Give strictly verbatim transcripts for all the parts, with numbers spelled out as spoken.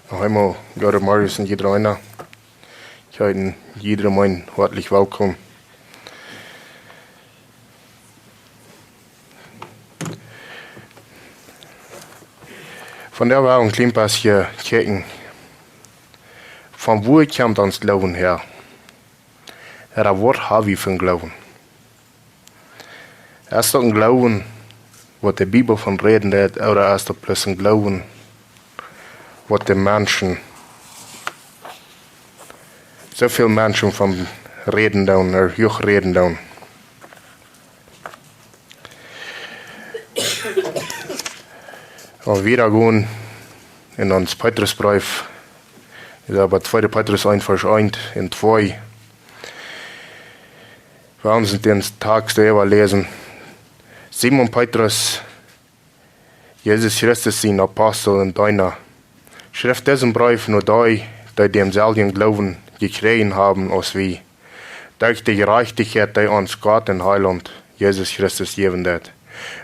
Noch eemol, goodemorjes aun jieda eena. Ekj heet jieda eenen hoatlich welkom. Vondoag well wie een kjlien bät kjikjen, von wua kjemt ons Gloowen häa? Ooda waut ha wie fa een Gloowen? Es daut een Gloowen, waut de Bibel von räden deit, ooda es daut bloos een Gloowen, waut de Menschen, soo väl Menschen von räden doonen, ooda hia räden doonen? Wan wie wieda gonen enn ons Petrusbreef, daut es tweeda Petrus eent, Varsch eent un twee. Wie wellen dän Tekst äwa läsen. Simon Petrus, Jesus Christus sien Apostel un Deena, schrift disen Breef no dee, dee dänselwjen Gloowen jekjräajen haben aus wie, derch de Jerajchtichkjeit, dee ons Gott un Heilaunt Jesus Christus jäwen deit.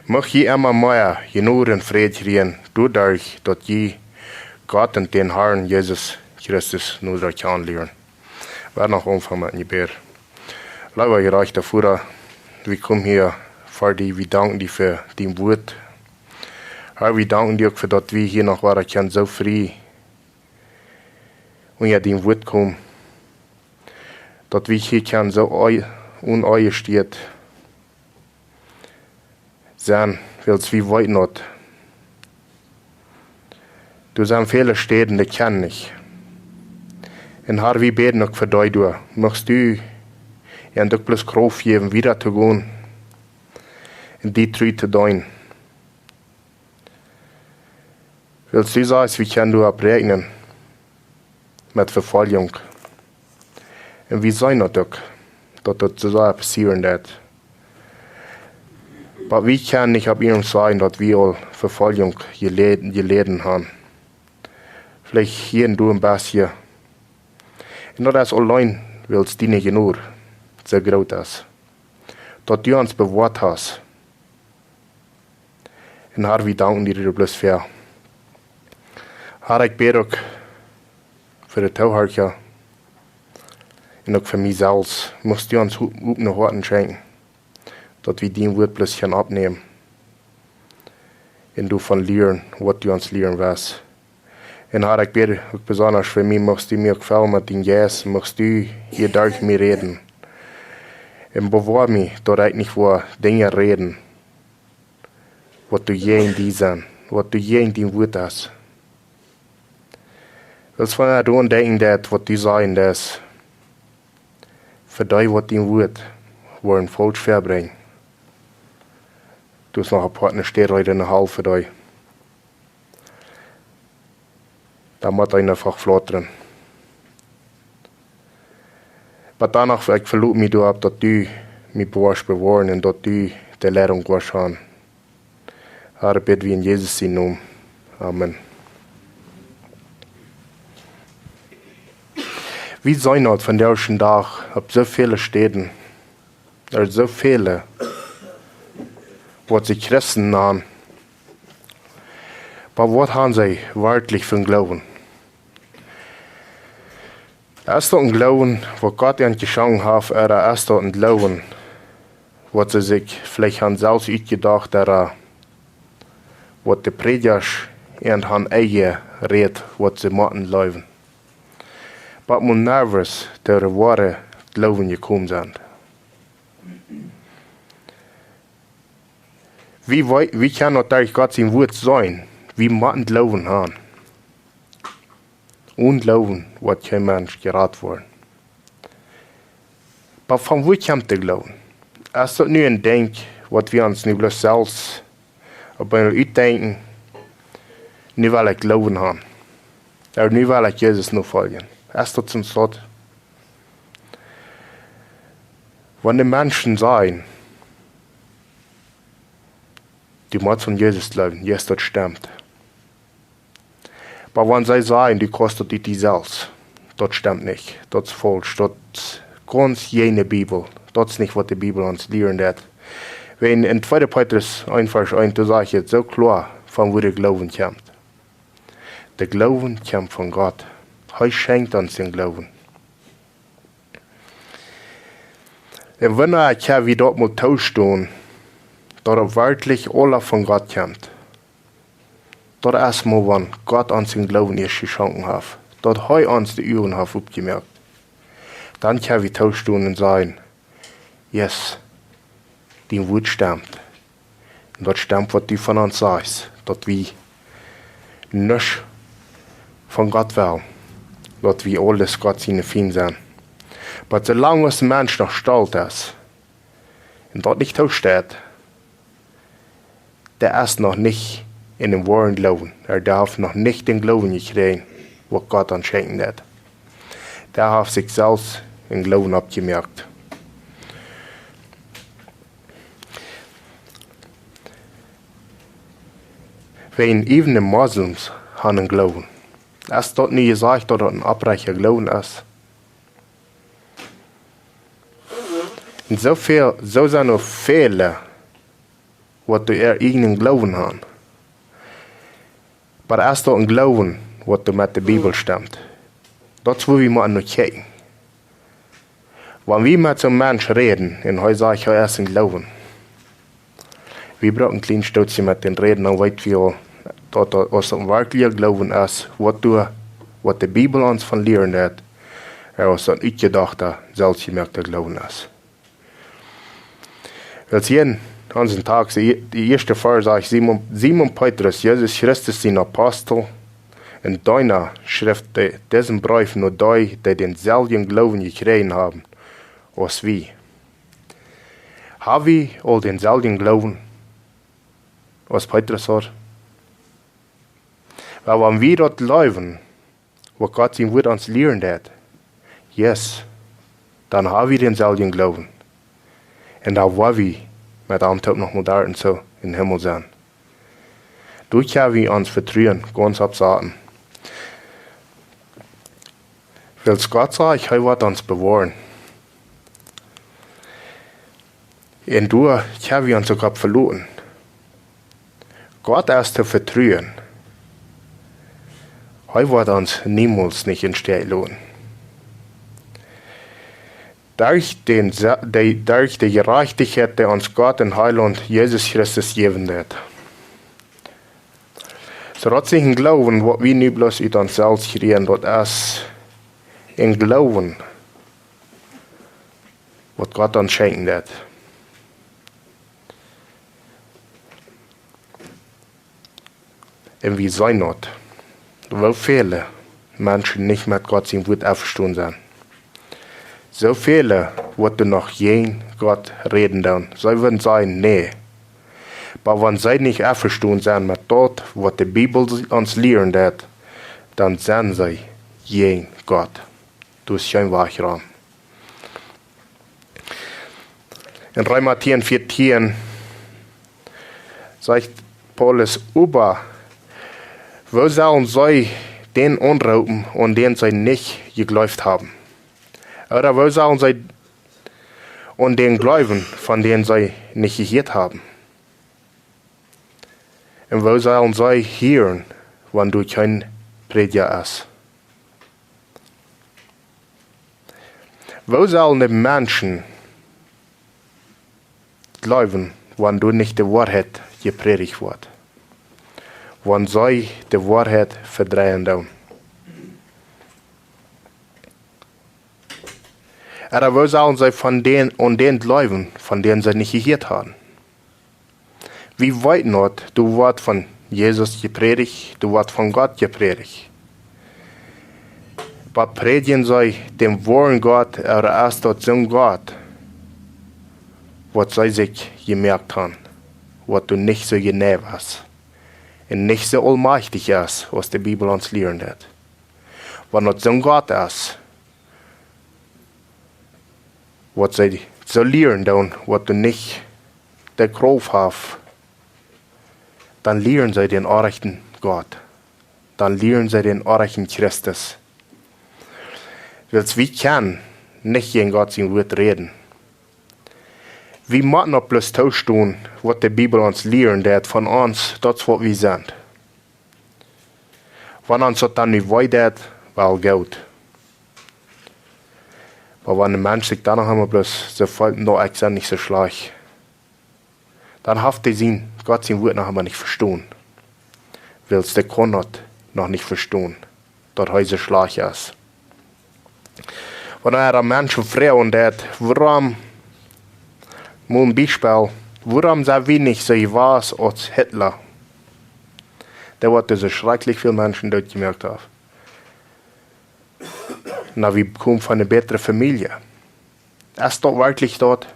Mucht jie emma mea Jnod un Fräd kjrieen, doaderch daut jie Gott un dän Harn Jesus Christus noda kjanen lieren. Wie woaren noch aunfangen met een Jebäd. Leewa jerajchta Voda, wie komen hia ver die, wie danken die fa dien Wuat. Herr, wie danken die uk fa daut wie hia noch woaren kjennen soo frie unja dien Wuat komen, daut wie hia kjennen soo eu-, onjestäat sennen, wiels wie weeten daut doa sent väle Städen, dee kjennen nich. Un Herr, wie bäden uk fa dee doa. Muchst du an uk bloos Krauft jäwen, wieda to gonen un die tru to deenen. Wiels du sajchst, wie kjennen doaropp räakjnen met Vefoljunk. Un wie seenen daut uk, daut daut soo saul passieren daut. Oba wie kjennen nich opp ieescht sajen, daut wie aul Vefoljunk jeläd-, jeläden haben. Veleicht hia un doa een bät. Un daut es auleen, wiels diene Jnod soo groot es, daut du ons bewoat hast. Un Herr, wie danken die doa bloos fa. Herr, ekj bäd uk fa de Toohiera un uk fa mie selfst. Muchst du ons hu-, opne Hoaten schenkjen, daut wie dien Wuat bloos kjennen oppnämen un doavon lieren, waut du ons lieren west. Un Herr, ekj bäd uk besonda fa mie, muchst du mie uk fellen met dienen Jeist, muchst du hia derch mie räden. Un bewoa mie, daut ekj nich woa Dinja räden, waut doa jäajen die sent, waut doa jäajen dien Wuat es. Wiels wan ekj doaraun denkjen deed, waut du sajen deist, fa dee, waut dien Wuat woaren faulsch verbrinjen, doa es noch een poa Städ reed enne Hal fa dee. Dan mott eena eefach flautren. Oba dan noch, ekj veloot mie doaropp, daut du mie woascht bewoaren un daut du de Leidunk woascht haben. Herr, bäd wie en Jesus sienen Nomen. Amen. Wie seenen daut vondoag dän Dach opp soo väle Städen, doa soo väle, waut sikj Christen nanen, oba waut haben see werkjlich fa een Gloowen? Es daut een Gloowen, waut Gott an jeschonken haft, ooda es daut een Gloowen, waut see sikj veleicht haben selfst utjedocht, ooda waut de Prädjasch an haben enjerät, waut see motten jleewen? Oba mol nervös, doa woaren Gloowen jekomen sent. Wie, wie, wie kjennen daut derch Gott sien Wuat seenen? Wie motten Gloowen haben. Onen Gloowen woat kjeen Mensch jerat woaren. Oba von wua kjemt de Gloowen? Es daut nu een Dinkj, waut wie ons nu bloos selfst opp eemol utdenkjen, nu well ekj Gloowen haben? Ooda nu well ekj Jesus nofoljen? Es daut soont? Wan de Menschen sajen, du motst aun Jesus jleewen, yes, daut stemt. Oba wan see sajen, du kaust daut ut die selfst, daut stemt nich. Daut es faulsch. Daut es gaunz jäajen de Bibel. Daut es nich, waut de Bibel ons lieren deit. Wan en tweeda Petrus eent Varsch eent, doa sajcht et soo kloa, von wua de Gloowen kjemt. De Gloowen kjemt von Gott. Hee schenkjt ons dän Gloowen. Un wan ekj hia wada daut mott toostonen, daut et werkjlich aules von Gott kjemt, daut es mau, wan Gott ons dän Gloowen ieescht jeschonken haft, daut hee ons de Uagen haft opjemoakt, dan kjenn wie toostonen un sajen: "Yes, dien Wort stemmt. Un daut stemmt, waut du von ons sajchst, daut wie nuscht von Gott wellen, daut wie aules Gott siene Fiend sent." Oba soo lang aus een Mensch noch stolt es un daut nich toosteit, dee es noch nich en dän woaren Gloowen. Hee, dee haft noch nich dän Gloowen jekjräajen, waut Gott am schenkjen deed. Dee haft sikj selfst eenen Gloowen oppjemoakt. Wäajen ieescht de Moslems haben eenen Gloowen. Es daut nich jesajcht, daut daut een opprechta Gloowen es? Un soo väl, soo sent uk väle, waut doa äaren ieejnen Gloowen haben. Oba es daut een Gloowen, waut doa met de Bibel stemmt? Daut es, wua wie motten no kjikjen. Wan wie met soon Mensch räden un hee sajcht, hee es em Gloowen, wie brucken een kjlien Stootje met dän räden, dan weet wie aul, daut daut, aus daut een werkjlicha Gloowen es, waut doa, waut de Bibel ons von lieren deit, ooda aus daut een utjedochta, selfstjemoakta Gloowen es. Wiels hia en onsen Takjst, de, de ieeschte Varsch sajcht: "Simon, Simon Petrus, Jesus Christus sien Apostel, un Deena, schrift de, disen Breef no dee, dee dänselwjen Gloowen jekjräajen haben aus wie." Hab wie aul dänselwjen Gloowen aus Petrus haud? Wiels wan wie daut jleewen, waut Gott sien Wort ons lieren deit, yes, dan hab wie dänselwjen Gloowen. Un dan woa wie met am toop noch mol doa un soo em Himmel sennen. Doa kjenn wie ons Vetruen gaunz opp saten. Wiels Gott sajcht, hee woat ons bewoaren. Un doa kjenn wie ons uk opp veloten. Gott es to vetruen. Hee woat ons niemols nich em Stich loten. Derch dän Sa-, de, derch de Jerajchtichkjeit, dee ons Gott un Heilaunt Jesus Christus jäwen deit. Soo daut es een Gloowen, waut wie nich bloos ut ons selfst kjrieen, daut es een Gloowen, waut Gott ons schenkjen deit. Un wie seenen daut, woo väle Menschen nich met Gott sien Wort envestonen sent. Soo väle, waut doa noch jäajen Gott räden doonen, see wudden sajen: "Nä." Oba wan see nich envestonen sent met daut, waut de Bibel ons lieren deit, dan sent see jäajen Gott. Doa es kjeen Wajch rom. En Reema tieen, vieetieen sajcht Paulus: "Oba woo sellen see dän aunroopen, aun dän see nich jejleeft haben? Ooda woo sellen see aun dän jleewen, von dän see nich jehieet haben? Un woo sellen see hieren, wan doa kjeen Prädja es?" Woo sellen de Menschen jleewen, wan doa nich de Woarheit jeprädicht woat? Wan see de Woarheit vedreien doonen? Ooda woo sellen see von dän, aun dän jleewen, von dän see nich jehieet haben? Wie weeten daut, doa woat von Jesus jeprädicht, doa woat von Gott jeprädicht. Oba prädjen see dän woaren Gott, ooda es daut soon Gott, waut see sikj jemoakt haben, waut doa nich soo jeneiw es un nich soo aulmajchtich es, aus de Bibel ons lieren deit? Wan daut soon Gott es, waut see soo lieren doonen, waut doa nich de Krauft haft, dan lieren see dän orrajchten Gott. Dan lieren see dän orrajchten Christus. Wiels wie kjennen nich jäajen Gott sien Wort räden. Wie motten opp bloos toostonen, waut de Bibel ons lieren deit von ons, daut es waut wie sent. Wan ons daut dan nu wee deit, well, goot. Oba wan een Mensch sikj dan noch emol bloos soo feelt: "No, ekj sie nich soo schlajcht", dan haft hee sien, Gott sien Wort noch emma nich vestonen. Wiels dee kaun daut noch nich vestonen, daut hee soo schlajcht es. Wan eena Menschen froagen deit, wuarom, mau een Biespel, wuarom sent wie nich soo jewast aus Hitler? Dee haud soo schrakjlich väl Menschen dootjemoakt. Na, wie komen von eene bätre Famielje. Es daut werkjlich daut?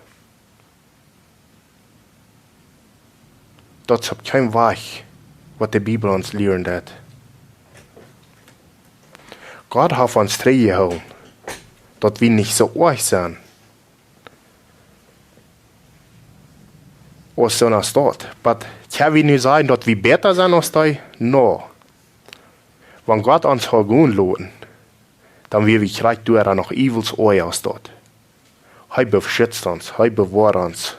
Daut es opp kjeen Wajch, waut de Bibel ons lieren deit. Gott haft ons trigjjehoolen, daut wie nich soo oajch sent aus soo aus daut. Oba kjenn wie nu sajen, daut wie bäta sent aus dee? No. Wan Gott ons haud gonen loten, dan wia wie krakjt doa noch iewels oaja aus daut. Hee beschitzt ons, hee bewoat ons.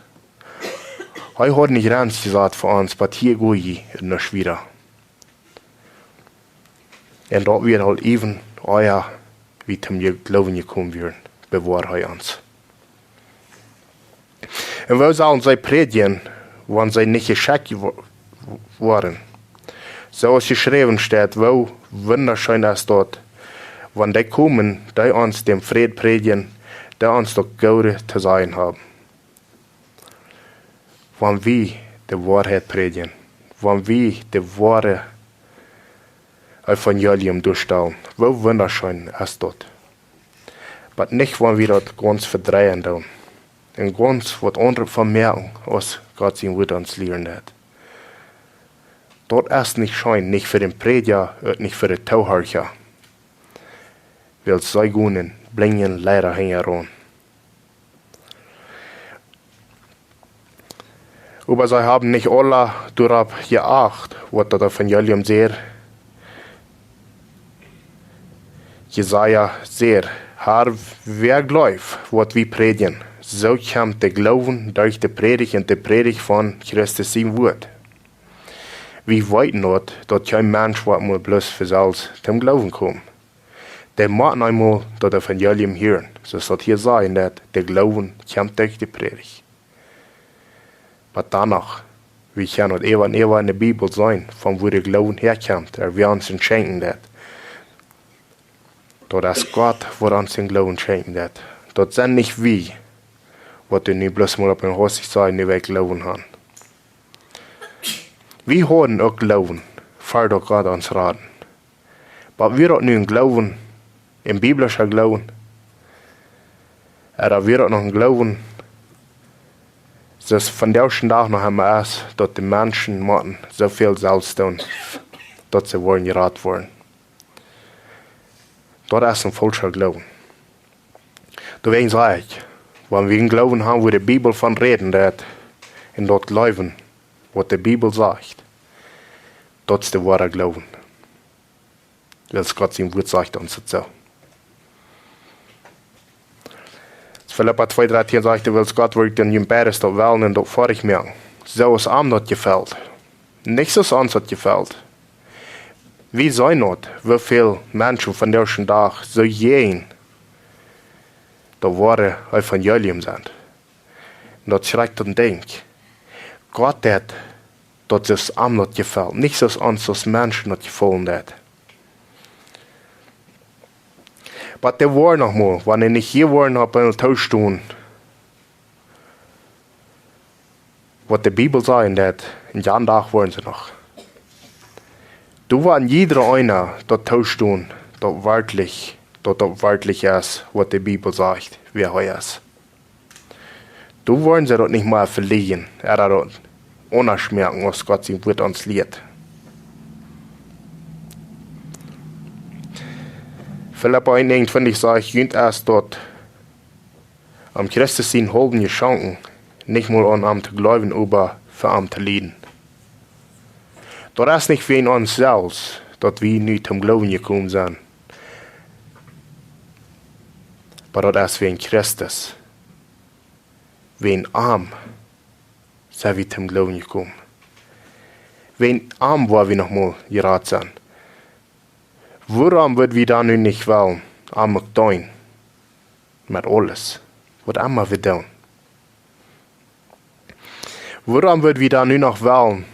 Hee haud nich Grenzen jesat fa ons, oba hia go wie nich wieda. Un daut wia aul äwen, oh jo, wie toom Gloowen jekomen wieren, bewoat hee ons. Un woo sellen see prädjen, wan see nich jeschekjt wo-, woaren? Soo aus jeschräwen steit, woo wundascheen es daut, wan dee komen, dee ons dän Fräd prädjen, dee ons daut Goode to sajen haben. Wan wie de Woarheit prädjen, wan wie de woare Evangelium doastalen, woo wundascheen es daut. Oba nich, wan wie daut gaunz vedreien doonen un gaunz waut aundret von moaken, aus Gott sien Wort ons lieren deit. Daut es nich scheen, nich fa dän Prädja un nich fa de Toohorcha. Wiels see gonen blinje Liera hinjaraun. Oba see haben nich aula doaropp jeacht, waut daut Evangelium sajcht. Jesaja sajcht: "Herr, wäa jleeft, waut wie prädjen? Soo kjemt de Gloowen derch de Prädicht un de Prädicht von Christus sien Wort." Wie weeten daut, daut kjeen Mensch woat mau bloos von selfst toom Gloowen komen. Dee motten eemol daut Evangelium hieren, soo aus daut hia sajcht, daut de Gloowen kjemt derch de Prädicht. Oba dan noch, wie kjennen daut äwa un äwa enne Bibel seenen, von wua de Gloowen häakjemt, un wäa ons dän schenkjen deit. Daut es Gott, waut ons dän Gloowen schenkjen deit. Daut sent nich wie, waut nu bloos mau opp een Hochzeit sennen, nu woa wie Gloowen haben. Wie hauden uk Gloowen, ver daut Gott ons raden. Oba wia daut nu een Gloowen, een biblischa Gloowen? Ooda wia daut noch een Gloowen, soo aus vondoag dän Dach noch emma es, daut de Menschen motten soo väl selfst doonen, daut see woaren jerat woaren? Daut es een faulscha Gloowen. Doawäajen saj ekj, wan wie een Gloowen haben, wua de Bibel von räden deit, un daut jleewen, waut de Bibel sajcht, daut es de woare Gloowen. Wiels Gott sien Wort sajcht ons daut soo. Filippa twee dreizehn sajcht, wiels Gott wirkjt en junt beides, daut Wellen un daut Foadich moaken, soo aus am daut jefelt. Nich soo aus ons daut jefelt. Wie seenen daut, woo väl Menschen vondoag dän Dach soo jäajen daut woare Evangelium sent. Un daut schrakjt daut Denkj. Gott deit daut soo aus am daut jefelt, nich soo aus ons aus Menschen daut jefaulen deit. Oba dee woaren noch mol, wan dee nich hia woaren opp eemol toostonen, waut de Bibel sajcht, daut en jan Dach woaren see noch. Doa woat jieda eena daut toostonen, daut werkjlich, daut daut werkjlich es, waut de Bibel sajcht, wäa hee es. Doa woaren see daut nich mea veleajen, ooda daut aundasch moaken, aus Gott sien Wort ons lieet. Filippa eent negenundzwanzig sajcht, junt es daut aun Christus sien Haulwen jeschonken, nich mol aun am to jleewen, oba fa am to lieden. Daut es nich wäajen ons selfst, daut wie nu toom Gloowen jekomen sent, oba daut es wäajen Christus. Wäajen am sent wie toom Gloowen jekomen. Wäajen am woa wie noch mol jerat sennen. Wuarom wudd wie dan nu nich wellen am uk doonen? Met aules, waut emma wie doonen. Wuarom wudd wie dan nu noch wellen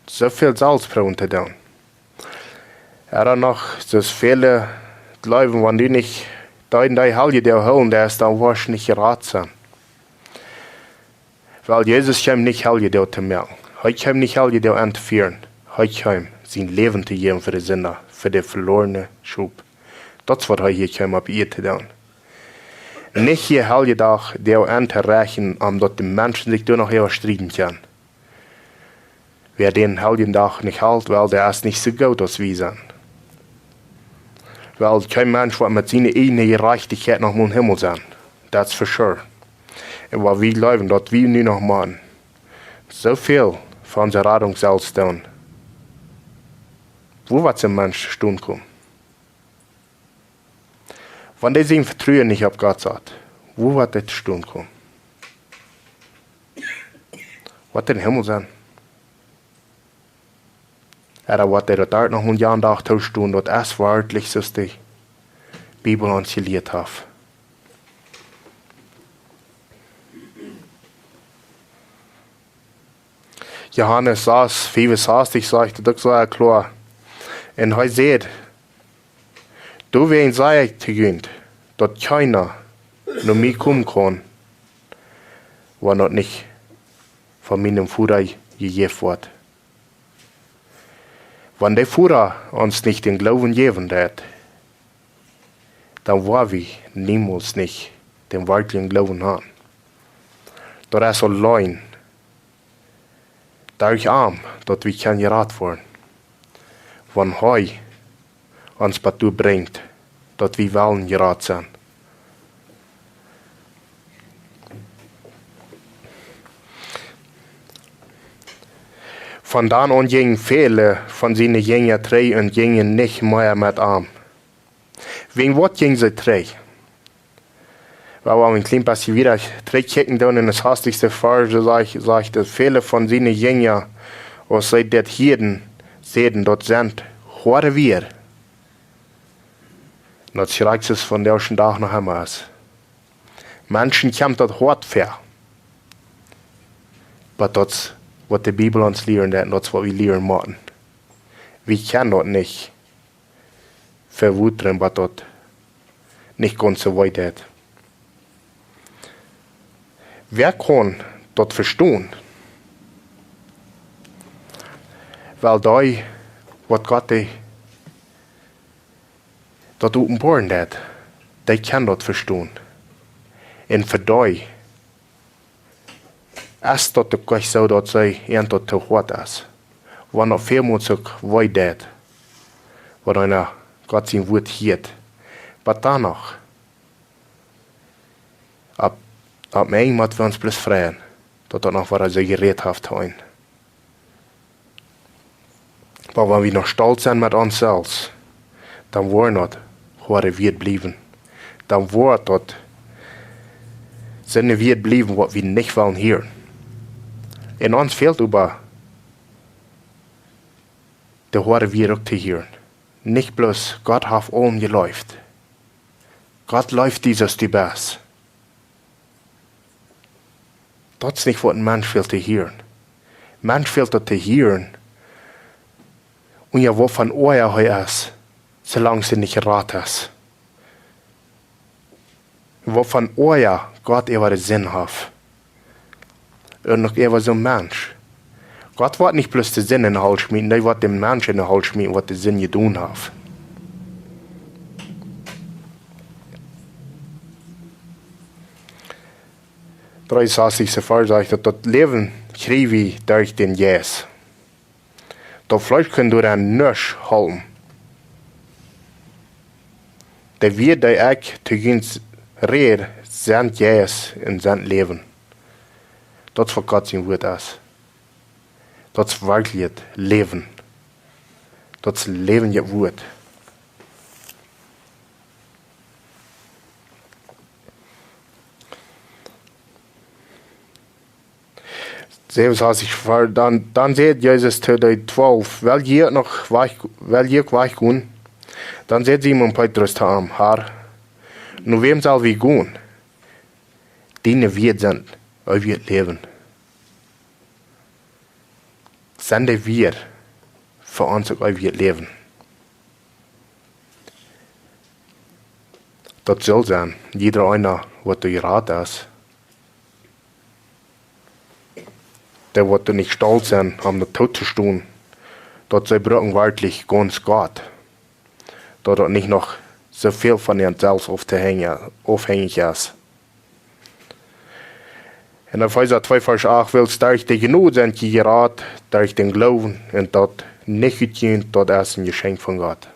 soo väl selfst proowen to doonen? Ooda noch, soo aus väle jleewen, wan du nich dee, dee Heljedoag hoolen deist, dan woascht nich jerat sennen. Wiels Jesus kjeem nich Heljedoag to moaken. Hee kjeem nich Heljedoag auntofieren. Hee kjeem sien Läwen to jäwen fa de Sinda, fa de veloarne Schop. Daut es waut hee hia kjeem opp Ieed to doonen. Nich hia Heljedoag, dee auntorechten, om daut de Menschen sikj doa noch äwa strieden kjennen. Wäa dän Heljedoag nich helt, well, dee es nich soo goot aus wie sent. Well, kjeen Mensch woat met siene ieejne Jerajchtichkjeit noch mol em Himmel sennen. That's for sure. Un waut wie jleewen, daut wie nu noch motten soo väl fa onse Radunk selfst doonen, woo woat soon Mensch stonen komen? Wan dee sien Vetruen nich opp Gott sat, woo woat dee stonen komen? Woat dee em Himmel sennen? Ooda woat dee doa noch mol jan Dach toostonen, daut es werkjlich soo aus de Bibel ons jelieet haft? Johanes sas, fiewensastich sajcht daut uk soo kloa. Un hee säd: Doawäajen saj ekj to junt, daut kjeena no mie komen kaun, wan daut nich von mienem Voda jejäft woat. Wan de Voda ons nich dän Gloowen jäwen deit, dan woa wie niemols nich dän werkjlichen Gloowen haben. Daut es auleen derch am, daut wie kjennen jerat woaren. Wan hee ons bat doa brinjt, daut wie wellen jerat sennen. Von dan aun jinjen väle von siene Jinja trigj un jinjen nich mea met am. Wäajen waut jinjen see trigj? Well, wan wie een kjlien bät wieda trigjkjikjen dan en de sastich Varsch, sajcht, sajcht daut väle von siene Jinja, aus see dit hieeden, säden: Daut sent hoade Wieed. Un daut es krakjt soo aus vondoag dän Dach noch emma es. Menschen kjemt daut hoat väa. Oba daut es waut de Bibel ons lieren deit un daut es waut wie lieren motten. Wie kjennen daut nich vewoaren, oba daut nich gaunz soo wiet es. Wäa kaun daut vestonen? Well, dee, waut Gott dee, daut openboaren deit, dee kjennen daut vestonen. Un fa dee es daut uk nich soo, daut see irjent daut too hoat es. Wan daut väl mol uk wee deit, wan eena Gott sien Wort hieet, oba dan noch, opp, opp mie mott wie ons bloos freien, daut daut noch waut see jerät haft to ons. Oba wan wie noch stolt sent met ons selfst, dan woaren daut hoade Wieed bliewen. Dan woat daut soone Wieed bliewen, waut wie nich wellen hieren. Un ons fält oba de hoade Wieed uk to hieren. Nich bloos, Gott haft aulem jeleeft. Gott leeft die soo aus du best. Daut es nich waut een Mensch well to hieren. Mensch well daut to hieren, un jo, waut fa een Oaja hee es, soo lang aus hee nich jerat es. Waut fa een Oaja Gott äwa de Sind haft. Un uk äwa soon Mensch. Gott woat nich bloos de Sind enne Hal schmieten, hee woat dän Mensch enne Hal schmieten, waut de Sind jedonen haft. Dreeunsastich Varsch sajcht daut, daut Läwen kjrie wie derch dän Jeist. Daut Fleesch kaun doaraun nuscht hoolen. De Wieed, dee ekj to junt räd, sent Jeist un sent Läwen. Daut es waut Gott sien Wort es. Daut es werkjlich Läwen. Daut es läwendjet Wort. Säwen, sas ekj ver, dan, dan säd Jesus to de Twalw: Well jie noch wajch, well jie wajch gonen? Dan säd Simon Petrus to am: "Herr, no wäm sell wie gonen? Diene Wieed sent eewjet Läwen." Sent de Wieed fa ons uk eewjet Läwen? Daut saul sennen, jieda eena, waut doa jerat es, dee waut doa nich stolt sent, om doa too to stonen, daut see brucken werkjlich gaunz Gott, daut daut nich noch soo väl von an selfst auftohänjen, aufhänjich es. En Efeesa twee Varsch acht: "Wiels derch de Jnod sent jie jerat, derch dän Gloowen, un daut nich ut junt, daut es een Jeschenkj von Gott."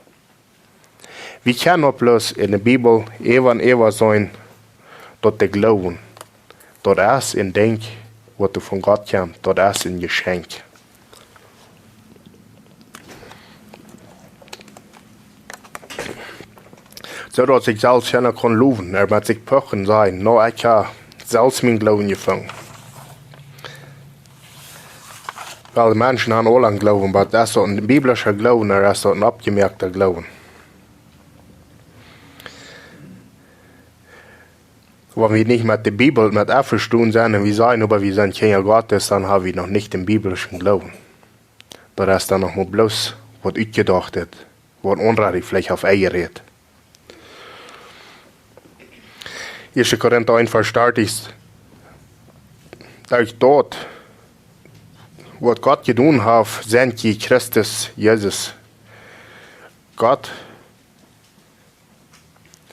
Wie kjennen opp bloos en de Bibel äwa un äwa seenen, daut de Gloowen, daut es een Dinkj, waut doa von Gott kjemt, daut es een Jeschenkj. Soo daut sikj selfst kjeena kaun lowen, ea met sikj puchen, sajen: "No, ekj hab selfst mienen Gloowen jefungen." Well, Menschen haben aule een Gloowen, oba es daut een biblischa Gloowen, ooda es daut een oppjemoakta Gloowen? Wan wie nich met de Bibel met envestonen sent un wie sajen, oba wie sent Kjinja Gottes, dan hab wie noch nich dän biblischen Gloowen. Daut es dan noch mau bloos waut utjedocht es, waut aundre veleicht haben enjerät. Ieeschte Korinta eent Varsch dartich: "Derch daut, waut Gott jedonen haft, sent jie Christus Jesus." Gott,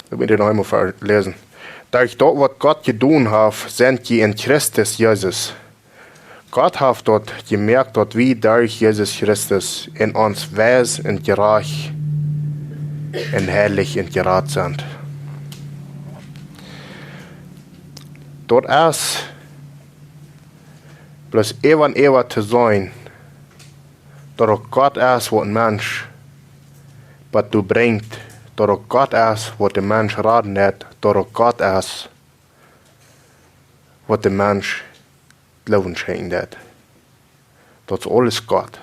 laut mie dit noch eemol väaläsen. "Derch daut, waut Gott jedonen haft, sent jie en Christus Jesus." Gott haft daut jemoakt, daut wie derch Jesus Christus en ons weis un jerajcht un heilich un jerat sent. Daut es bloos äwa un äwa to seenen, daut uk Gott es, waut een Mensch waut doa brinjt, daut uk Gott es, waut dän Mensch raden deit, daut uk Gott es, waut dän Mensch Gloowen schenkjen deit. Daut es aules Gott.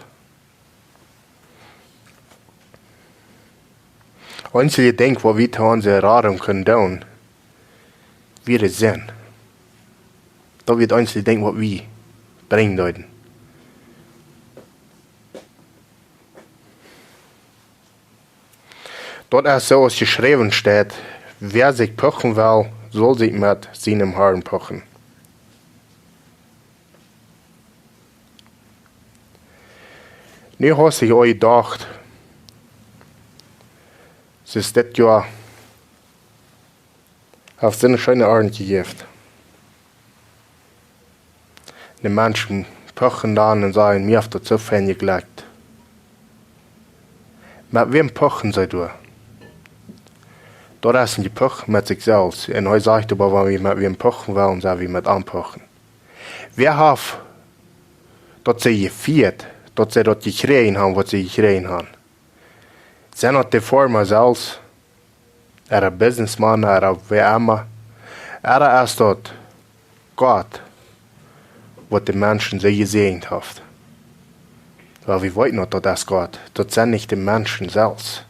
Eensje Dinkj, waut wie to onse Radunk kjennen doonen, wia de Sind. Daut wia daut eensje Dinkj, waut wie brinjen deeden. Daut es soo aus jeschräwen steit: "Wäa sikj puchen well, saul sikj met sienen Harn puchen." Nu haft sikj aul jedocht, es dit Joa haft soone scheene Arnt jejäft. De Menschen puchen dan un sajen: "Mie haft daut soo fein jeglekjt." Met wäm puchen see doa? Daut es een Jepuch met sikj selfst. Un hee sajcht oba, wan wie met wäm puchen wellen, sell wie met am puchen. Wäa haft daut see jefieet, daut see daut jekjräajen haben, waut see jekjräajen haben? Sent daut de Foarma selfst, ooda Businessmaun, ooda wäa emma, ooda es daut Gott, waut de Menschen soo jesäajent haft? Well, wie weeten daut, daut es Gott, daut sent nich de Menschen selfst.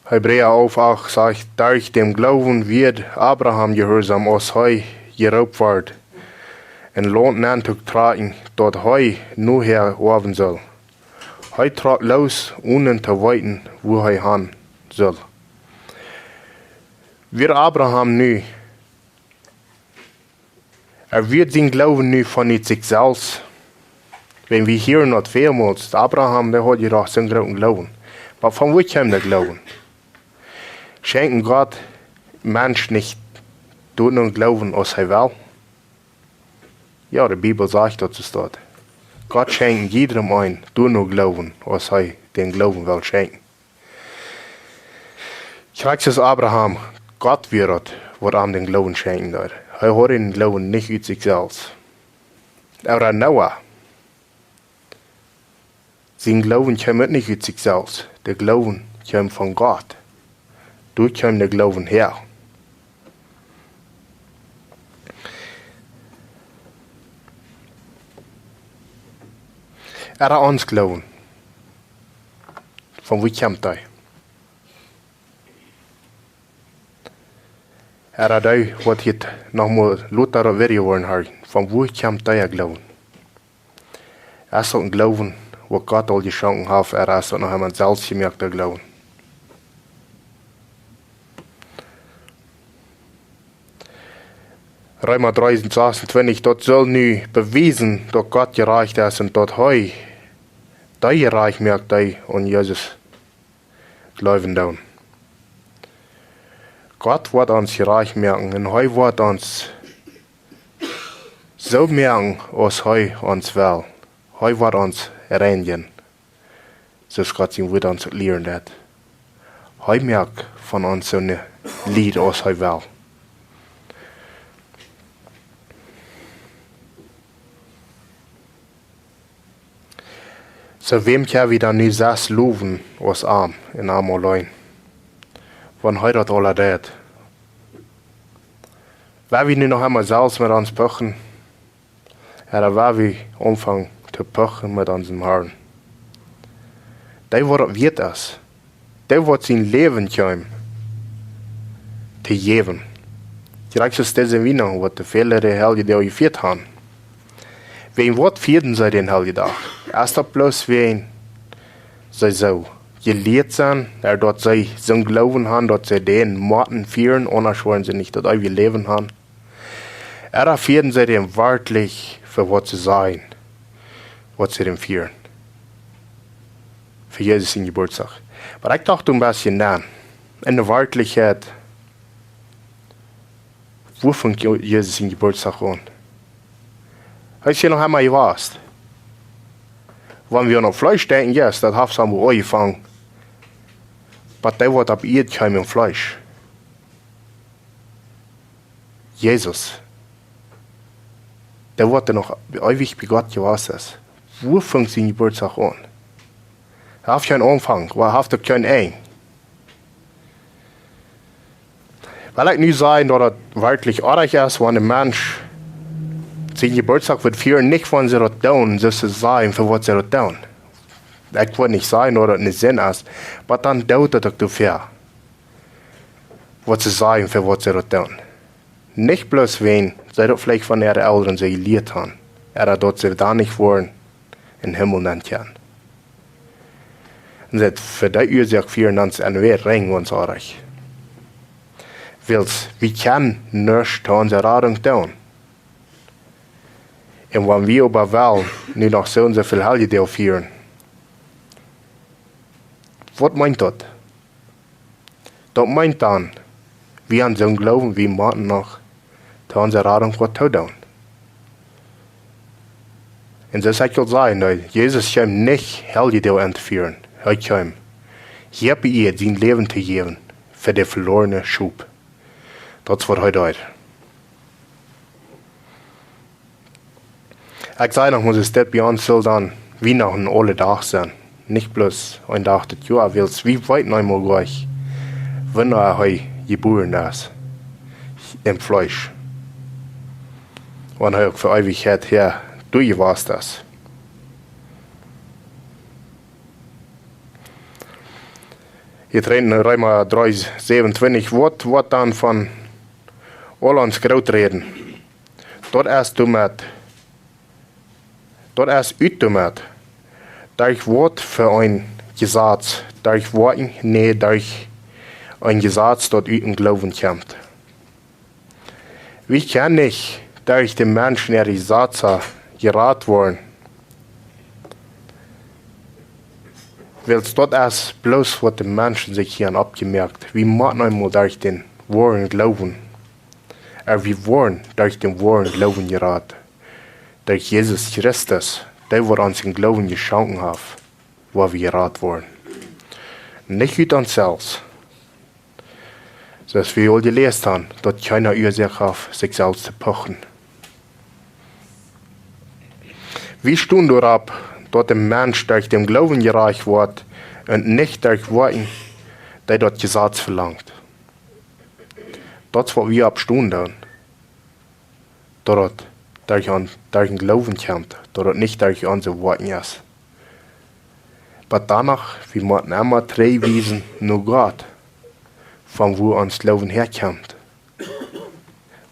Hebräa alf acht sajcht: "Derch dän Gloowen wort Abraham jehuarsom, aus hee jeroopt wort, een Launt nenn to trakjen, daut hee nohäa oawen sull. Hee trock loos, onen to weeten, wua hee han sull." Wia Abraham nu Wia sien Gloowen nu von sikj selfst? Wan wie hieren daut välmols, Abraham, dee haud je doch soon grooten Gloowen. Oba von wua kjeem de Gloowen? Schenkjt Gott Mensch nich doano Gloowen aus hee well? Jo, de Bibel sajcht daut soo steit. Gott schenkjt jiedrem eenen doano Gloowen aus hee dän Gloowen well schenkjen. Krakjt soo aus Abraham, Gott wia daut, waut am dän Gloowen schenkjen deed. Hee haud dän Gloowen nich ut sikj selfst. Ooda Noah, sien Gloowen kjeem uk nich ut sikj selfst. De Gloowen kjeem von Gott. Doa kjeem de Gloowen häa. Ea ons Gloowen. Von wua kjemt dee? Ea dee, waut hia noch mol lota daut Video woaren horchen. Von wua kjemt dee Gloowen? Es daut een Gloowen, waut Gott aul jeschonken haft, ea es daut noch eemol selfst jemoakta Gloowen? Reema dree, sasuntwintich, daut saul nu bewiesen, daut Gott jerajcht es un daut hee dee jerajcht moakt, dee aun Jesus jleewen doonen. Gott woat ons jerajcht moaken un hee woat ons soo moaken aus hee ons well. Hee woat ons reinjen, soo aus Gott sien Wuat ons lieren deit. Hee moakt von ons soone Lied aus hee well. Soo wäm kjenn wie dan nu sest lowen aus am un am auleen? Wan hee daut aula deit. Wan wie nu noch eemol selfst met ons puchen, ea wan wie aunfangen to puchen met onsen Harn. Dee waut daut wieet es, dee waut sien Läwen kjeem to jäwen. Jlikj soo aus dise Wienachten, waut de väle de Heljedoag jefieet han. Wäajen waut fieeden see dän Heljedach? Es daut bloos wäajen see soo jelieet sent, ea daut see soon Gloowen han, daut see dän motten fieren, aundasch woaren see nich daut eewje Läwen han? Ea fieeden see dän werkjlich fa waut see sajen, waut see dän fieren? Fa Jesus sien Jeburtsdach. Oba ekj docht een bät no. Enne Werkjlichkjeit, wua fangt Je-, Jesus sien Jeburtsdach aun? Hee es hia noch eemol jewast. Wan wie aun Fleesch denkjen, yes, daut haft soo aunjefongen. Oba dee waut opp Ieed kjeem en Fleesch. Jesus. Dee waut noch eewich bie Gott jewast es. Wua fangt sien Jeburtsdach aun? Hee haft kjeen Aunfank, oba hee haft uk kjeen Enj. Well ekj nu sajen, daut daut werkjlich oajch es, wan een Mensch sien Jeburtsdach woat fieren, nich wan see daut doonen, soo to sajen, fa waut see daut doonen. Ekj well nich sajen, daut daut nich Senn es, oba dan doot daut uk doafäa, waut see sajen, fa waut see daut doonen. Nich bloos wäajen see daut veleicht von äare Elren soo jelieet han, ea daut see dan nich woaren em Himmel nenn kjennen. Un daut fa dee Uasoak fieren ons en Welt rinj ons oajch. Wiels wie kjennen nuscht to onse Radunk doonen. Un wan wie oba wellen nu noch soo un soo väl Heljedoag fieren, waut meent daut? Daut meent dan, wie aun soon Gloowen, wie motten noch to onse Radunk waut to doonen. Un soo aus ekj aul säd, nä, Jesus kjeem nich Heljedoag entofieren. Hee kjeem hia opp Ieed sien Läwen to jäwen fa de veloarne Schop. Daut es waut hee deed. Ekj saj noch mol, es daut bie ons sull dan Wienachten aule Doag sennen. Nich bloos een Dach daut Joa, wiels wie weeten eemol nich, wanea hee jebuaren es. Em Fleesch. Wan hee uk fa Eewichkjeit hia doa jewast es. Hia en Reema dree, säwenuntwintich, waut, waut dan von aul ons groot räden? Daut es doamet, daut es ut doamet, derch waut fa een Jesaz, derch Woakjen? Nä, derch een Jesaz, daut ut dän Gloowen kjemt. Wie kjennen nich derch de Menschen äare Jesaza jerat woaren. Wiels daut es bloos waut de Menschen sikj hia oppjemoakt. Wie motten eemol derch dän woaren Gloowen. Ea wie woaren derch dän woaren Gloowen jerat. Derch Jesus Christus, dee waut ons dän Gloowen jeschonken haft, woa wie jerat woaren. Nich ut ons selfst. Soo aus wie aul jeläst han, daut kjeena Uasoak haft, sikj selfst to puchen. Wie stonen doaropp, daut de Mensch derch dän Gloowen jerajcht woat un nich derch Woakjen, dee daut Jesaz velangt. Daut es waut wie opp stonen doonen. Daut daut derch aun, derch dän Gloowen kjemt, daut daut nich derch onse Woakjen es. Oba doano, wie motten emma trigj wiesen no Gott, von wua ons Gloowen häakjemt.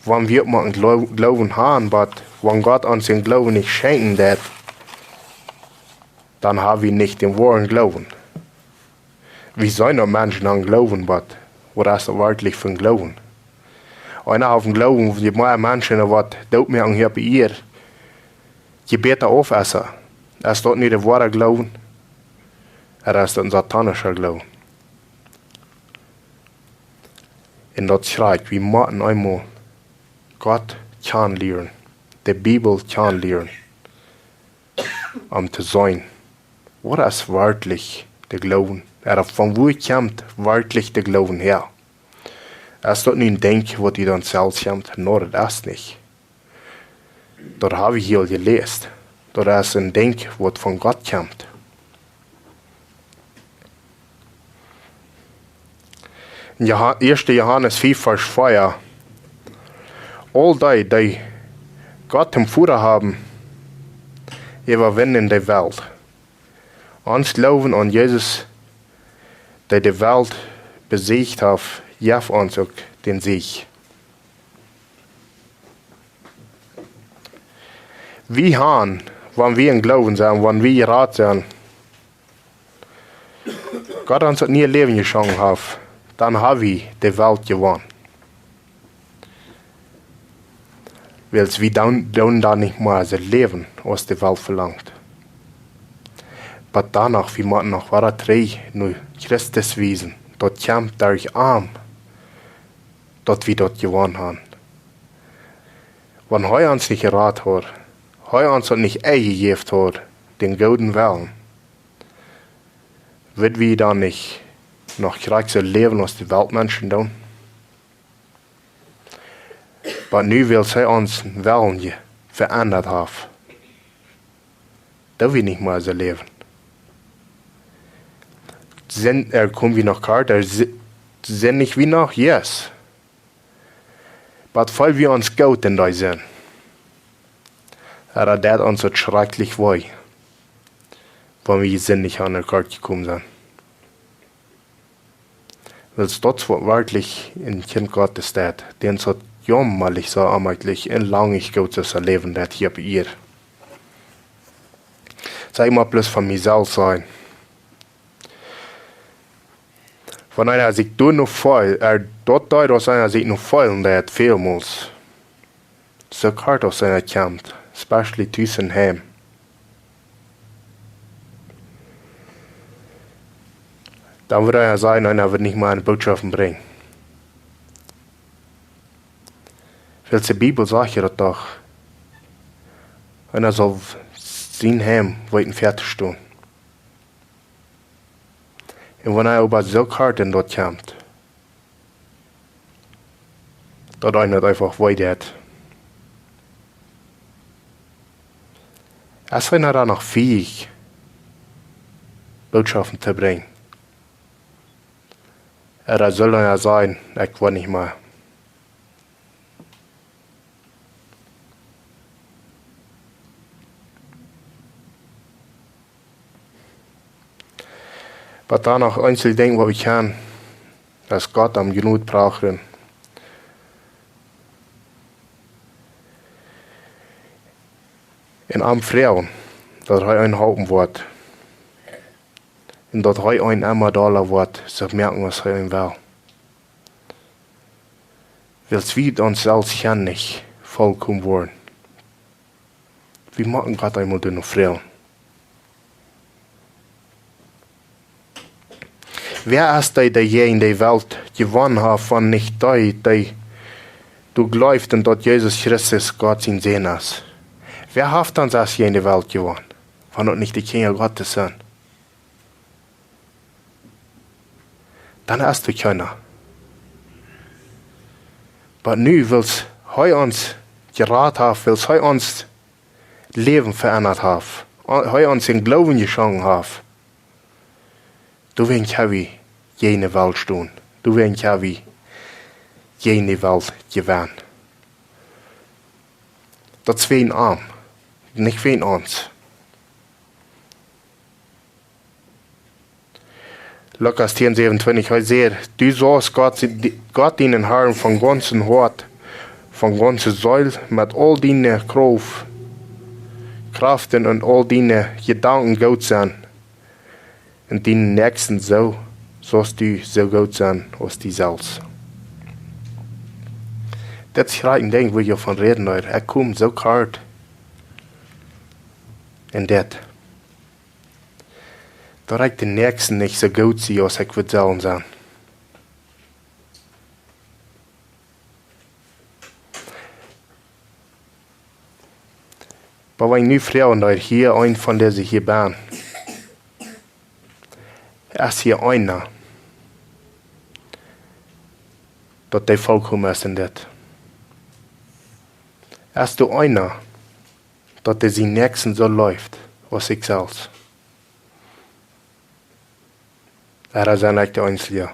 Wan wie mau een Gloo-, Gloowen haben, oba wan Gott ons dän Gloowen nich schenkjen deit, dan ha wie nich dän woaren Gloowen. Wie sent noch Menschen aum Gloowen, oba waut es daut werkjlich fa een Gloowen? Eena haft een Gloowen, je mea Menschen waut doot moaken hia opp Ieed, je bäta auf es hee. Es daut nu de woare Gloowen? Ooda es daut een satanischa Gloowen? Un daut schrakjt, wie motten eemol Gott kjanen lieren, de Bibel kjanen lieren, om to seenen, waut es werkjlich de Gloowen? Ooda von wua kjemt werkjlich de Gloowen häa? Es daut nu een Dinkj, waut ut ons selfst kjemt? Nä, daut es nich. Daut hab wie hia jeläst. Daut es een Dinkj, waut von Gott kjemt. En Joha-, ieeschte Johanes fiew, Varsch vea: Aul dee, dee Gott toom Voda haben, äwawinnen de Welt. Ons Gloowen aun Jesus, dee de Welt besieecht haft, jeft ons uk dän Sieg. Wie han, wan wie em Gloowen sent, wan wie jerat sent, Gott ons daut niee Läwen jeschonken haft, dan ha wie de Welt jewonnen. Wiels wie doonen, doonen dan nich mea soo läwen, aus de Welt velangt. Oba doano, wie motten noch wieda trigj no Christus wiesen. Daut kjemt derch am, daut wie daut jewonnen haben. Wan hee ons nich jerat haud, hee ons daut nich enjejäft haud, dän gooden Wellen, wudd wie dan nich noch krakjt soo läwen aus de Weltmenschen doonen? Oba nu, wiels hee onsen Wellen je-, veendat haft, doo wie nich mea soo läwen. Sent, ea, kom wie noch kort, ea, si-, sent nich wie noch? Yes. Oba feelen wie ons goot en dee Sind? Ea, daut deit ons daut schrakjlich wee, wan wie sindicht aun de Kjoakj jekomen sent. Wiels daut waut werkjlich een Kjint Gottes deit, dän daut jämalich soo onmäajlich un lang nich goot es, sien Läwen deit hia opp Ieed. Saj ekj mau bloos von mie selfst sennen. Wan eena sikj doa no feelt, ea, daut deit, aus eena sikj no feelen deit, välmols, soo kort aus eena kjemt, especially tus em Heim, dan wudd eena sajen, eena wudd nich mea de Bootschoft brinjen. Wiels de Bibel sajcht je daut doch, eena saul sien Heim weeten väa to stonen. Un wan eena oba soo kort en daut kjemt, daut eena daut eefach wee deit. Es eena dan noch fäich, Bootschoften to brinjen? Ea, dan saul eena sajen, ekj well nich mea. Oba dan noch eensje Dinja, waut wie kjennen, daut Gott om Jnod prachen un am froagen, daut hee ons halpen woat. Un daut hee ons emma dolla woat soo moaken, aus hee ons well. Wiels wie ons selfst kjennen nich volkomen woaren. Wie motten Gott eemol doano froagen. Wäa es dee, dee jäajen de Welt jewonnen haft, wan nich dee, dee doa jleewen, daut Jesus Christus Gott sien Sän es? Wäa haft dan sest jäajen de Welt jewonnen, wan daut nich de Kjinja Gottes sent? Dan es doa kjeena. Oba nu, wiels hee ons jerat haft, wiels hee ons Läwen veendat haft, hee ons dän Gloowen jeschonken haft, doawäajen kjenn wie jäajen de Welt stonen. Doawäajen kjenn wie jäajen de Welt jewennen. Daut es wäajen am, nich wäajen ons. Lukas tieen säwenuntwintich, hee säd: "Du saust Gott, Gott dienen Herrn von gaunzem Hoat, von gaunzer Seel, met aul diene Krauft, Kjraften un aul diene Jedanken goot sennen. Un dienen Näakjsten soo, saust du soo goot sennen aus die selfst." Daut es jlikj een Dinkj, wua ekj von räden well. Ekj kom soo kort en dit, daut ekj dän Näakjsten nich soo goot sie aus ekj wudd sellen sennen. Oba wan nu froagen, daut hia een von dise hia benn, es hia eena, daut dee volkomen es en dit? Es doa eena, daut dee sienen Näakjsten soo leeft aus sikj selfst? Ooda sie ekj de eensja?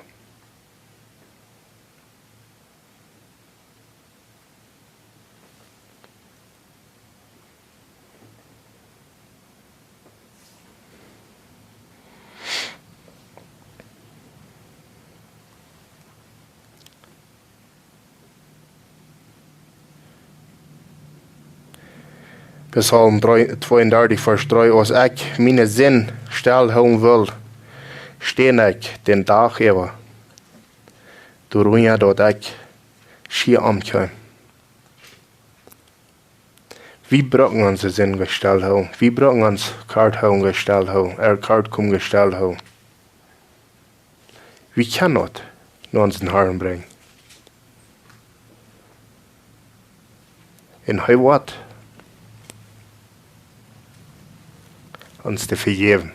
Psalm dree, tweeundartich, Varsch dree: "Aus ekj miene Sind stellhoolen well, ständ ekj dän Dach äwa doarunja, daut ekj schia omkjeem." Wie brucken onse Sind jestellt hoolen. Wie brucken ons Kjartan jestellt hoolen, ea Kjartan jestellt hoolen. Wie kjennen daut no onsen Herrn brinjen. Un hee woat ons dee vejäwen.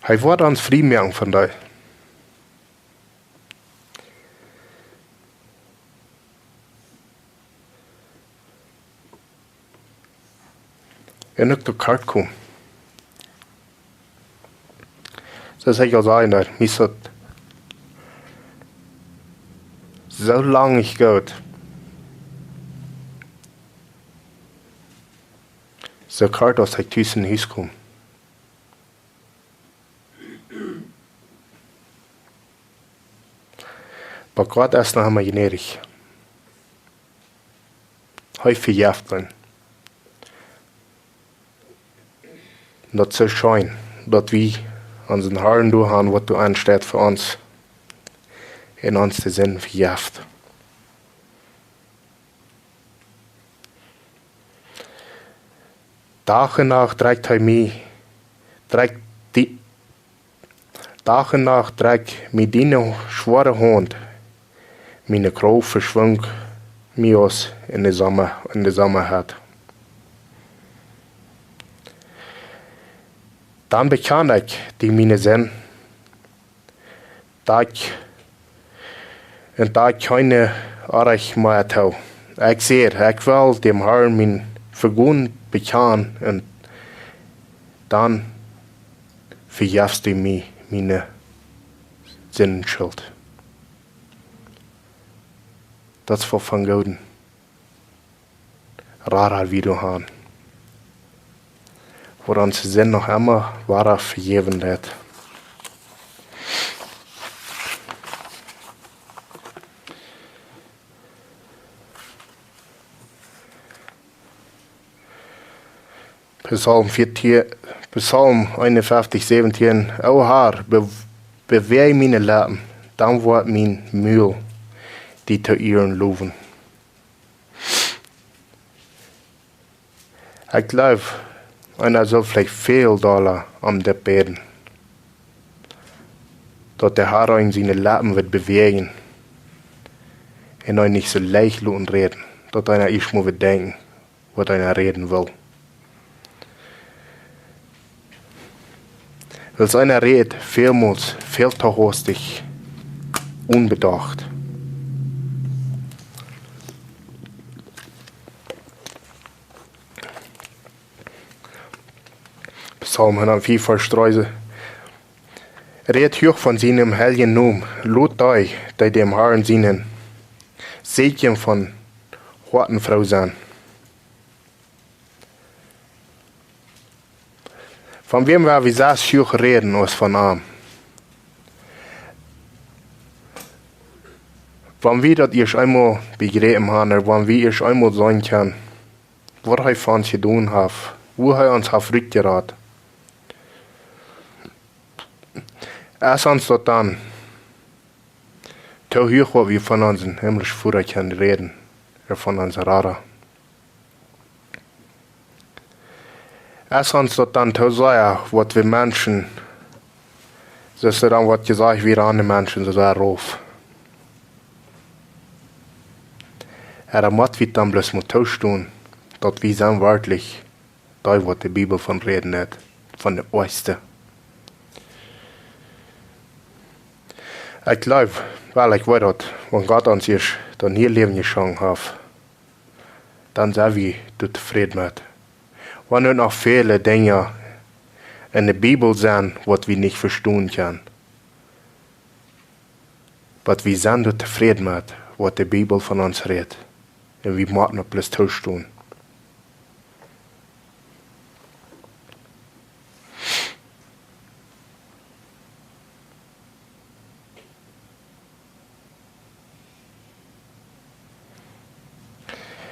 Hee woat ons frie moaken von dee. Un uk de Kjartan. Soo aus ekj aul säd, daut mie es daut soo lang nich goot, soo kort aus ekj tus en Hus kom. Oba Gott es noch emma jnädich. Hee vejeft ons. Daut es soo scheen, daut wie onsen Herrn doa haben, waut doa aunsteit fa ons. Un ons de Sind vejeft. Dach un Nacht drekjt hee mie, drekjt die, Dach un Nacht drekjt mie diene schwoare Haunt, miene Krauft veschwinjt mie aus en de Somma, en de Sommaheit. Dan bekjan ekj die miene Sind, daut ekj, un daut ekj kjeene Orrajcht mea doo. Ekj saj, ekj well däm Herrn mien Vegonen bekjanen, un dan vejefst du mie miene Sindenschult. Daut es waut von gooden Rara wie doa haben, waut onse Sind noch emma wada vejäwen deit. Psalm vieetieen, Psalm eenunfeftich, säwentieen: "O Herr, be-, bewäaj miene Leppen, dan woat mien Mul die to Ieren lowen." Ekj jleew, eena sull veleicht väl dolla om dit bäden, daut de Herr eenem siene Leppen woat bewäajen un eenem nich soo leicht loten räden, daut eena ieescht mol woat denkjen, waut eena räden well. Wiels eena rät välmols väl too hastich, onbedocht. Psalm hundatvier, Varsch dree: "Rät huach von sienen heiljen Nomen, lot dee, dee däm Herrn sienen, sieekjen von Hoaten froo sennen." Von wäm woa wie sest huach räden aus von am? Wan wie daut ieescht eemol bejräpen haben, ooda wan wie ieescht eemol seenen kjennen, waut hee fa ons jedonen haft, woo hee ons haft rutjerat, es ons daut dan too huach, waut wie von onsen himmlischen Voda kjennen räden, ooda von onsen Rada? Es ons daut dan too sea, waut wie Menschen, soo aus dan woat jesajcht, wie aundre Menschen soo sea rauf? Ooda mott wie dan bloos mol toostonen, daut wie sent werkjlich dee, waut de Bibel von räden deit, von de Oajste? Ekj jleew, wiels ekj weet daut, wan Gott ons ieescht daut niee Läwen jeschonken haft, dan sent wie doa tofräd met. Wan doa noch väle Dinja enne Bibel sent, waut wie nich vestonen kjennen, oba wie sent doa tofräd met, waut de Bibel von ons rät. Un wie motten opp bloos toostonen.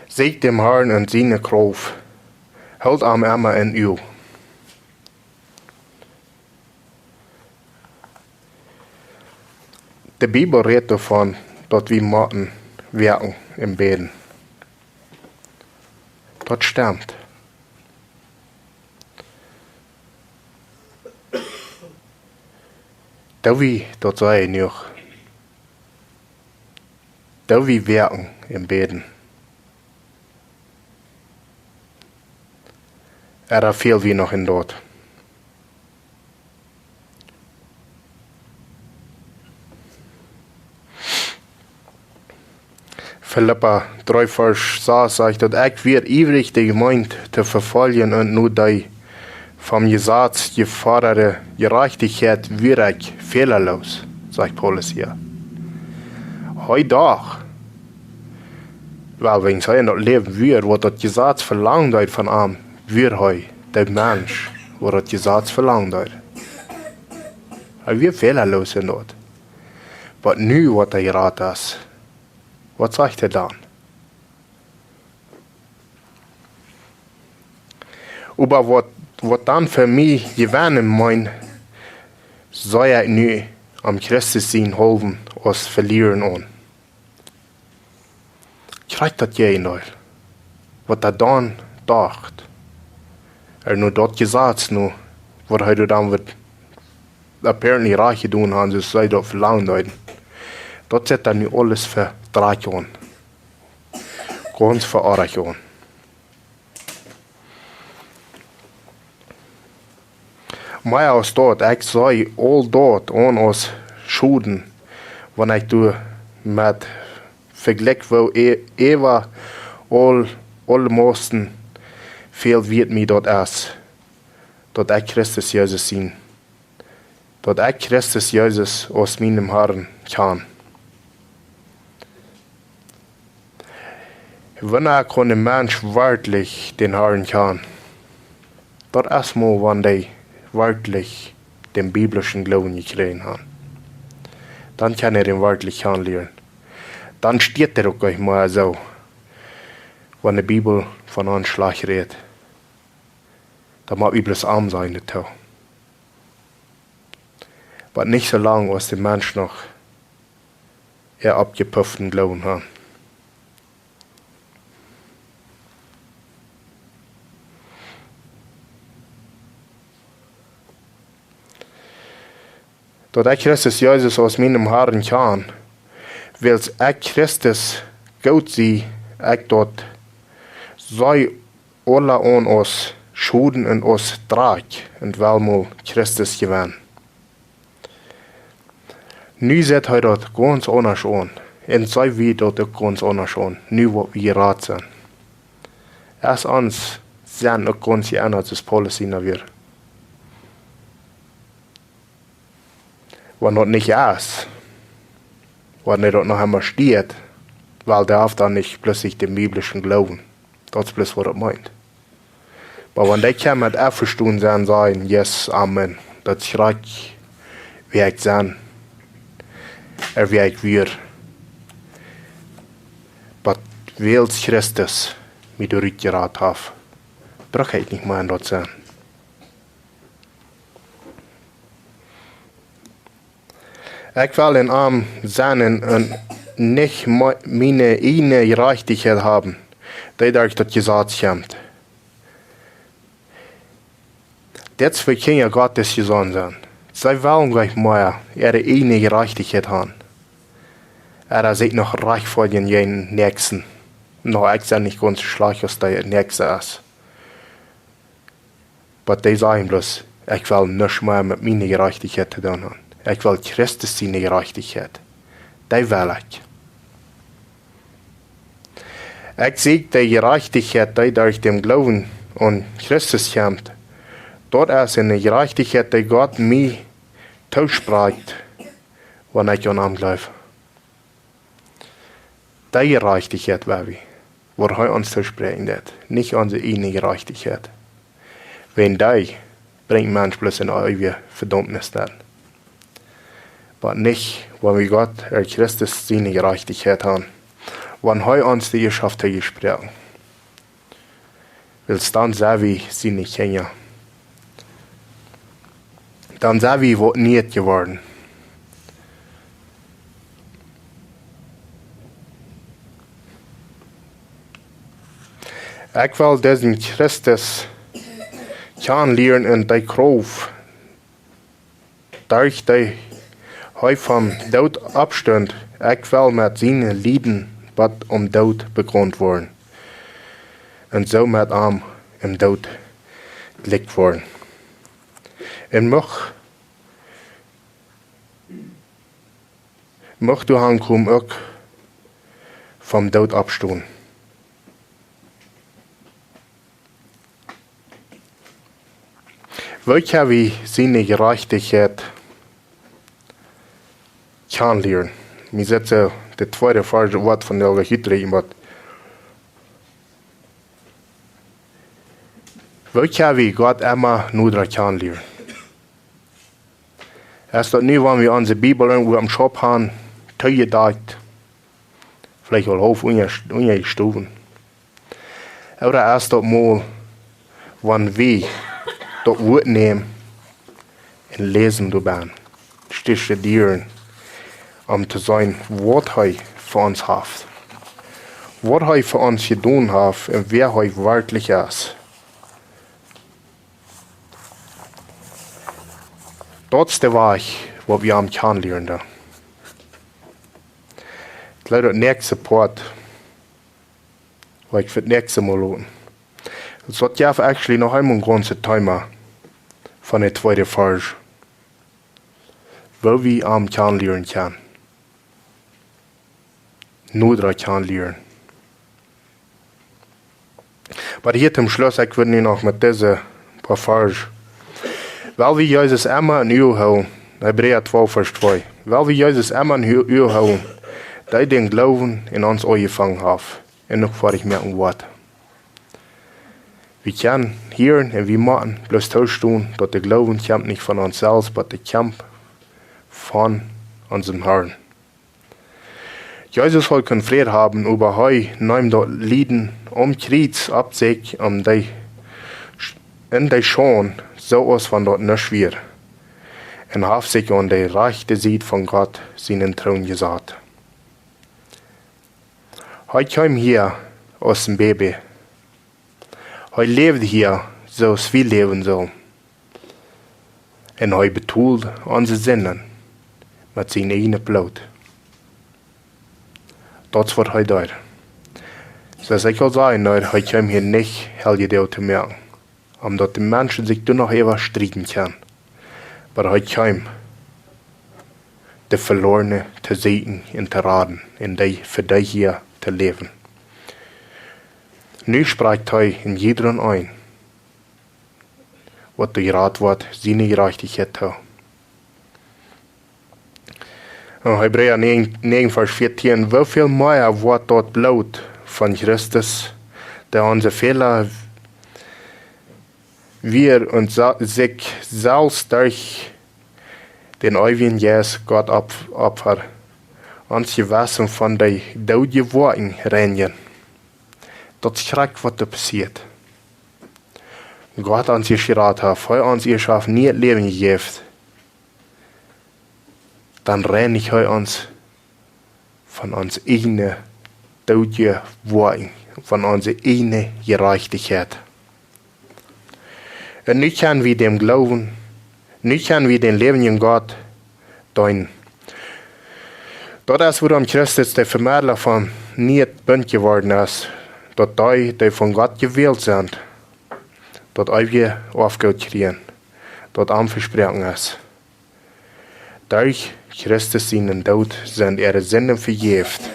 Sieekjt däm Harn un siene Krauft, hoolt am emma em Uag. De Bibel rät doavon, daut wie motten woakjen un bäden. Daut stemt. Doo wie daut sea jenuach? Doo wie woakjen un bäden? Ooda fäl wie noch en daut? Filippa dree Varsch sas sajcht daut: "Ekj wia iewrich de Jemeent to vefoljen un no dee vom Jesaz jefodade Jerajchtichkjeit wia ekj fälaloos", sajcht Paulus hia. Hee docht, wiels wan hee en daut Läwen wia, waut daut Jesaz velangd haud von am, wia hee de Mensch, waut daut Jesaz velangd haud. Hee wia fälaloos en daut. Oba nu, waut hee jerat es, waut sajcht hee dan? Oba waut, waut dan fa mie jewennen meent, see ekj nu om Christus sien haulwen aus Velieren aun. Krakjt daut Jäajendeel, waut hee dan docht. Hee nu daut Jesaz nu, waut hee doa dan wudd apparently rajcht jedonen haben, soo aus see daut velangd hauden. Daut sett hee nu aules fa Drakj aun. Gaunz fa Onrajcht aun. Mea aus daut, ekj see aul daut aun aus Schoden, wan ekj doa met vejlikj, woo e-, äwa aul, aul mieesten väl wieet mie daut es, daut ekj Christus Jesus sie, daut ekj Christus Jesus aus mienen Harn kjan. Wanea kaun een Mensch werkjlich dän Harn kjanen? Daut es mau, wan dee werkjlich dän biblischen Gloowen jekjräajen haft. Dan kaun hee dän werkjlich kjanen lieren. Dan steit hee uk nich mea soo, wan de Bibel von ons schlajcht rät. Dan mott wie bloos amen sajen doatoo. Oba nich soo lang aus de Mensch noch äa oppjepufften Gloowen haft. Daut ekj Christus Jesus aus mienen Harn kjan, wiels ekj Christus goot sie, ekj daut see aula aun aus Schoden un aus Drakj un well mau Christus jewennen. Nu sett hee daut gaunz aundasch aun. Un see wie daut uk gaunz aundasch aun, nu waut wie jerat sent. Es ons Senn uk gaunz jeendat, soo aus Paulus siene wia. Wan daut nich es, wan hee daut noch emol steit, wiels dee haft dan nich plötzlich dän biblischen Gloowen. Daut es bloos waut daut meent. Oba wan dee kjennen met envestonen sennen, sajen: "Yes, amen. Daut es rajcht, wäa ekj sie, ooda wäa ekj wia. Oba wiels Christus mie doa rutjerat haft, bruck ekj nich mea en daut sennen. Ekj well en am sennen un nich mea miene ieejne Jerajchtichkjeit haben, dee derch daut Jesaz kjemt." Dit es fa Kjinja Gottes jesonnen sennen. See wellen nich mea äare ieejne Jerajchtichkjeit haben. Ooda sikj noch rajchtfoadjen jäajen Näakjsten. Nu, ekj sie nich gaunz soo schlajcht aus dee Näakjste es. Oba dee sajen bloos: "Ekj well nuscht mea met miene Jerajchtichkjeit to doonen haben. Ekj well Christus siene Jerajchtichkjeit. Dee well ekj. Ekj sieekj de Jerajchtichkjeit, dee derch dän Gloowen aun Christus kjemt. Daut es eene Jerajchtichkjeit, dee Gott mie toosprakjt, wan ekj aun am jleew." Dee Jerajchtichkjeit, woa wie, woa hee ons toospräakjen deed, nich onse ieejne Jerajchtichkjeit. Wiels dee brinjt Mensch bloos en eewje Vedaumnis nenn. Oba nich, wan wie Gott, ooda Christus siene Jerajchtichkjeit haben, wan hee ons dee Jeschaft haft jesproaken. Wiels dan sent wie siene Kjinja. Dan sent wie waut Nieet jeworden. Ekj well disen Christus kjanen lieren un dee Krauft, derch dee hee vom Doot oppstunt. Ekj well met siene Lieden bat aum Doot bekaunt woaren, un soo met am em Doot jlikj woaren. Un mucht, mucht doa aunkomen uk vom Doot oppstonen. Woo kjenn wie siene Jerajchtichkjeit kjanen lieren? Wie setten de tweede Varsch, waut von de Gott utdrekjen woat. Woo kjenn wie Gott emma noda kjanen lieren? Es daut nu, wan wie onse Bibel irjentwua aum Schaup haben, toojedakjt, veleicht aul haulf unja, unjajestowen? Ooda es daut mol, wan wie daut Wuat nämen un läsen doabie, studieren, om to seenen, waut hee fa ons haft, waut hee fa ons jedonen haft un wäa hee werkjlich es? Daut es de Wajch, waut wie am kjanen lieren doonen. Ekj jleew, daut näakjste Poat, waut ekj fa daut näakjste Mol loten. Daut jeft actually noch eemol een gaunzet Thema von de tweede Varsch. Woo wie am kjanen lieren kjennen. Noda kjanen lieren. Oba hia toom Schluss, ekj well nu noch met dise poa Varsch. Well wie Jesus emma en Uag hoolen, Hebräa twalf, Varsch twee. Well wie Jesus emma en Hu-, Uag hoolen, dee dän Gloowen en ons aunjefongen haft un noch foadich moaken woat. Wie kjennen hieren un wie motten bloos toostonen, daut de Gloowen kjemt nich von ons selfst, oba dee kjemt von onsen Herrn. Jesus haud kunnen Fräd haben, oba hee neem daut Lieden aum Kjriez opp sikj, om dee, en dee Schaund, soo aus wan daut nuscht wia, un haft sikj aun de rajchte Sied von Gott sienen Troon jesat. Hee kjeem hia aus een Baby. Hee läwd hia, soo aus wie läwen sullen. Un hee betold onse Sinden met sien eejnet Bloot. Daut es waut hee deed. Soo aus ekj aul säd, nä, hee kjeem hia nich Heljedoag to moaken, om daut de Menschen sikj doa noch äwa strieden kjennen. Oba hee kjeem, de Velorne to sieekjen un to raden, un dee, fa dee hia to läwen. Nu sprakjt hee en jiedren eenen, waut doa jerat woat, siene Jerajchtichkjeit too. En Hebräa näajen, näajen, Varsch vieetieen: Woo väl mea woat daut Bloot von Christus, dee onse Fäla wia un sa- sikj selfst derch dän eewjen Jeist Gott op- opfad, ons Jewessen von de doodje Woakjen reinjen. Daut es krakjt waut doa passieet. Gott ons ieescht jerat haft, hee ons ieescht haft nieet Läwen jejäft, dan reinicht hee ons von ons ieejne doodje Woakjen, von onse ieejne Jerajchtichkjeit. Un nu kjenn wie däm gloowen, nu kjenn wie dän läwendjen Gott deenen. Daut es wuarom Christus de Vemedla von nieet Bunt jeworden es, daut dee, dee von Gott jewält sent, daut eewje Oafgoot kjrieen, daut am vesproaken es. Derch Christus sienen Doot sent äare Sinden vejäft,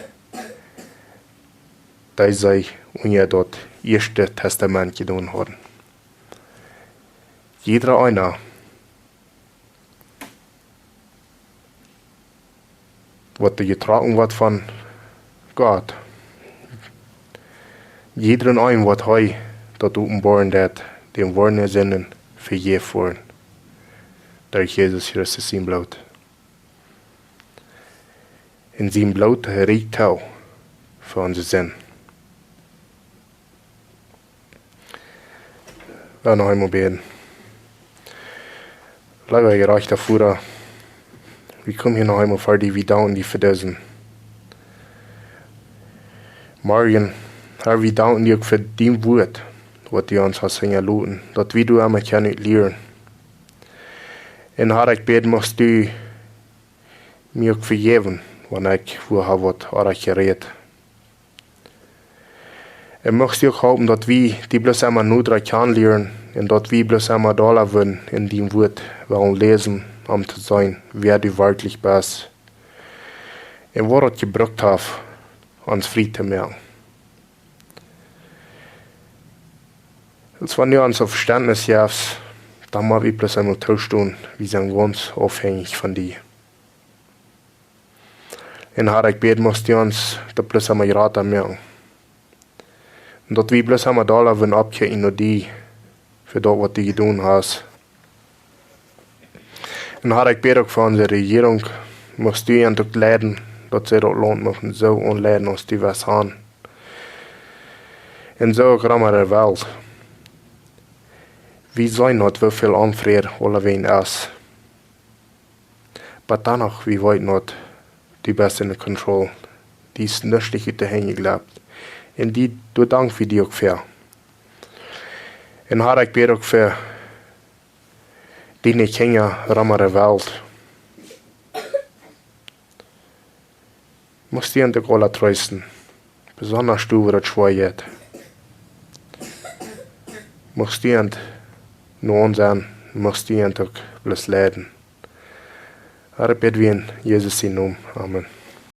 dee see unja daut ieeschte Testament jedonen hauden. Jiedra eena, waut doa jetrocken woat von Gott, jiedren eenen, waut hee daut openboaren deit, däm woaren de Sinden vejäft woaren derch Jesus Christus sien Bloot. Un sien Bloot rieekjt too fa onse Sind. Lot ons noch eemol bäden. Leewa jerajchta Voda, wie komen hia noch eemol ver die, wie danken die fa disen Morjen. Herr, wie danken die uk fa dien Wuat, waut du ons hast hinjaloten, daut wie doa emma kjennen ut lieren. Un Herr, ekj bäd, muchst du mie uk vejäwen, wan ekj wua ha waut orrajcht jerät. Un muchst du uk halpen, daut wie die bloos emma noda kjanen lieren un daut wie bloos emma dolla wudden en dien Wuat wellen läsen, om to seenen, wäa du werkjlich best un waut daut jebrukt haft, ons frie to moaken. Aus wan du ons Vestentnis jefst, dan mott wie bloos emol toostonen, wie sent gaunz aufhenjich von die. Un Herr, ekj bäd, muchst du ons daut bloos emma jrata moaken. Un daut wie bloos emma dolla wudden oppkjikjen no die, fa daut, waut du jedonen hast. Un Herr, ekj bäd uk fa onse Rejierunk, muchst du an uk leiden, daut see daut Launt muchten soo aunleiden, aus du west han. Un soo uk rom de Welt. Wie seenen daut, woo väl Onfräd aulawäajen es. Oba dan noch, wie weeten daut, du best en de Kontroll. Die es nuscht ut de Henj jejloagen. Un die, doa dank wie die uk fa. Un Herr, ekj bäd uk fa diene Kjinja rom de Welt. Muchst du an uk aula treesten, besonda doa, wua daut schwoa jeit. Muchst du an no aun sennen, muchst du an uk bloos leiden. Herr, bäd wie en Jesus sien Nomen. Amen.